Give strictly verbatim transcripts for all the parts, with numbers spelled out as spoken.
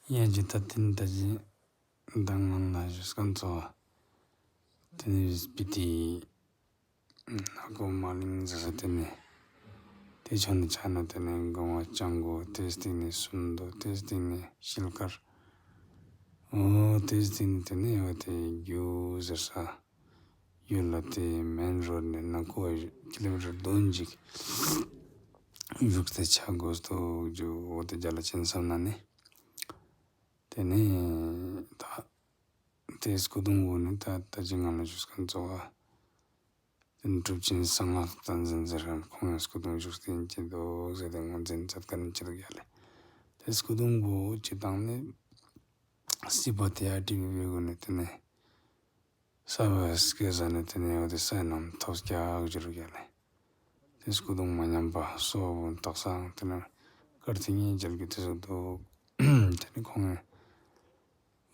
ཡ་ཇི་ལྟར་ཏེ་ནེ་ད་ཅི་མདང་ང་ལ་ཞུས་ཁན་ཙོགས་ཏེ་ནེ་སྤི་ཏི་ནག་པོ་མ་གླིང་ཟེར་ས་ཏེ་ནེ་ཏེ་ཕྱོགས་ནེ་ཆ་ན་ཏེ་ནེ་གོང་མ་ལྕང་གོ། ཏེའི་སྟིང་ནེ་སུམ་མདོ། ཏེའི་སྟིང་ནེ་ཤེལ་དཀར། འོ་ཏེའི་སྟིང་ནེ་ཏེ་ནེ་འོ་ཏེ་རྒྱུ་ཟེར་ས། ཡུལ་ལ་ཏེ་མེན་རོཌ་ནེ་ནང་ཁུལ་ཀི་ལོ་མི་ཊར་བདུན་ཅིག་བཞུགས་ཏེ་ཆ་གོས་དུག་ཇུ། འོ་ཏེ་རྒྱ་ལ་ཅན་སམ་ན་ནི། ཏེ་ནེ་ད་ཏེ་སྐུ་གདུང་བོ་ནི་ད་ད་ཅི་ང་ལ་ཞུས་ཁན་ཙོགས་ཏེ་ནེ་གྲུབ་ཆེན་གསང་སྔགས་བསྟན་འཛིན་ཟེར་ཁན་ཁོང་ངི་སྐུ་གདུང་བཞུགས་ཏེ་ཨིན་ཅི་དུག་ཟེར་ཏེ་ངོས་འཛིན་ཅོ་ཁན་ཨིན་ཅི་དུག་ཡ་ལེ། ཏེ་སྐུ་གདུང་བོ་སྤྱིར་བཏང་ནི་སྲིད་པ་ཏེ་ཡ་ཏེ་བོའི་སྒོ་ནེ་ཏེ་ནེ་ས་བ་སྐྱེ་ཟ་ནེ་ཏེ་ནེ་འོ་ཏེ་ས་ཡི་ནང་ཐོབ་སྐྱག་ཞུ་རུག་ཡ་ལེ། ཏེ་སྐུ་གདུང་མ་ཉམས་པ་སོ་བོ་དག་ས་ཏེ་ནེ་དཀར་ཐིང་ངེ་མཇལ་རྒྱུ་ཏེ་ཟུག་དུག། ཏེ་ནེ་ཁོང་ངི་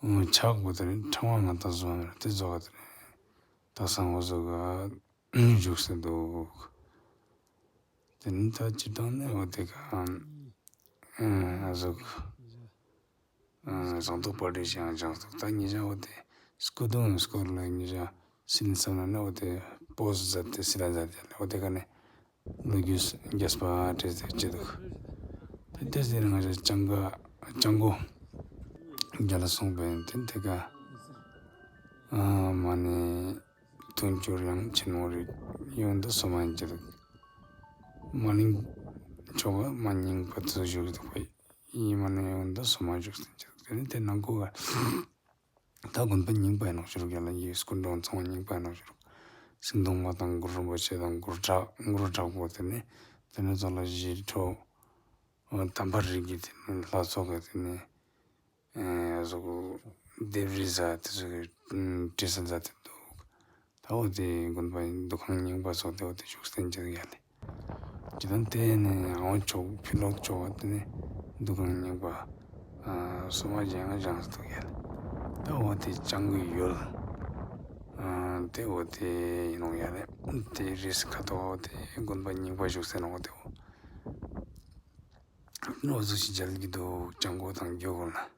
ཕྱག་པོ་ཏེ་ནེ་ཕྲེང་བ་ང་ཏང་བཟོ་ནེ་ཏེ་ཟུག་ག་ཏེ་ནེ་དག་ས་འོ་ཟུག་ག་བཞུགས་སེ་དུག། ཏེ་ནེ་ད་སྤྱིར་བཏང་ནི་འོ་ཏེ་ག་ཨ་ཟུག་ཨ་ཟངས་མདོག་དཔལ་རི་ཞིག་ཡང་སྦྱངས་སེ་དུག། ད་ཉེ་ཞ་འོ་ཏེ་སྐུ་གདུང་སྐོར་ལ་ཉེ་ཞ་སིལ་སམ་ན་ནི་འོ་ཏེ་པོས་ཛད་དེ་སིལ་ཛད་དེ་ཡ་ལེ། འོ་ཏེ་ག་ནེ་ལོ་རྒྱུས་རྒྱས་པ་བྲིས་ཏེ་ཅི་དུག། ཏེ་ཏེ་ཟེར་ང་ཞ་ལྕང་གོ་ལྕང་གོ་རྒྱ་ལ་སོང་པ་ཨིན། ཏེ་ཏེ་ག་ཨ་མ་ནེ་དུང་ཕྱུར་ཡང་ཆེན་མོ་རིག་ཡོན་ཏན་སོ་མ་ཨིན་ཅི་དུག། མ་གླིང་ཕྱོགས་མ་རྙིང་པ་ཚོ་བཞུགས་དུག་པ་ཨིན། མ་ནེ་ཡོན་ཏན་སོ་མ་བཞུགས་ཏེ་ཨིན་ཅི་དུག། ཏེ་ནེ་ཏེ་ནང་ཁུལ་ག་ད་དགོན་པ་རྙིང་པ་ཨིན་ནོག་ཞུ་རུག་ཡ་ལེ། ཡི་སྐུ་མགྲོན་ཚང་མ་རྙིང་པ་ཨིན་ནོག་ཞུ་རུག། སེང་གདོང་མ་དང་གུ་རུ་རིན་པོ་ཆེ་དང་གུ་རུ་བྲག་གུ་རུ་བྲག་པོ་ཏེ་ནེ་ཏེ་ནེ་ཚོ་ལ་ཞི་ཁྲོ་དམ་པ་རིགས་ཀྱི་ཏེ་ནེ་ལྷ་ཚོགས་ཀྱི་ཏེ་ནེ་ཨ་ཟུག་ལྡེབས་རིས་ཟ་ཏེ་ཟུག་གི་བྲིས་ས་ཛད་དེ་དུག། ད་འོ་ཏེ་དགོན་པ་འདུ་ཁང་རྙིང་པ་ཚོགས་ཏེ་འོ་ཏེ་བཞུགས་སྟེ་ཨིན་ཅི་དུག་ཡ་ལེ། ཅི་དང་ཏེ་ནེ་ཨ་བོ་ཕྱོགས་ཕི་ལོག་ཕྱོགས་ཏེ་ནེ་འདུ་ཁང་རྙིང་པ་ཨ་སོ་མ་ཞིག་ཡང་བཞེངས་སེ་དུག་ཡ་ལེ། ད་འོ་ཏེ་ལྕང་གོའི་ཡུལ་ཨ་ཏེ་འོ་ཏེ་ཨིན་ནོག་ཡ་ལེ། ཏེ་རིས་ཁ་ཐོག་ཏེ་དགོན་པ་རྙིང་པ་བཞུགས་སེ་ནོག་ཏེ་འོ། འོ་ཟུག་ཞིག་མཇལ་གྱི་དུག། ལྕང་གོ་དང་རྒྱུ་གུན་ལ།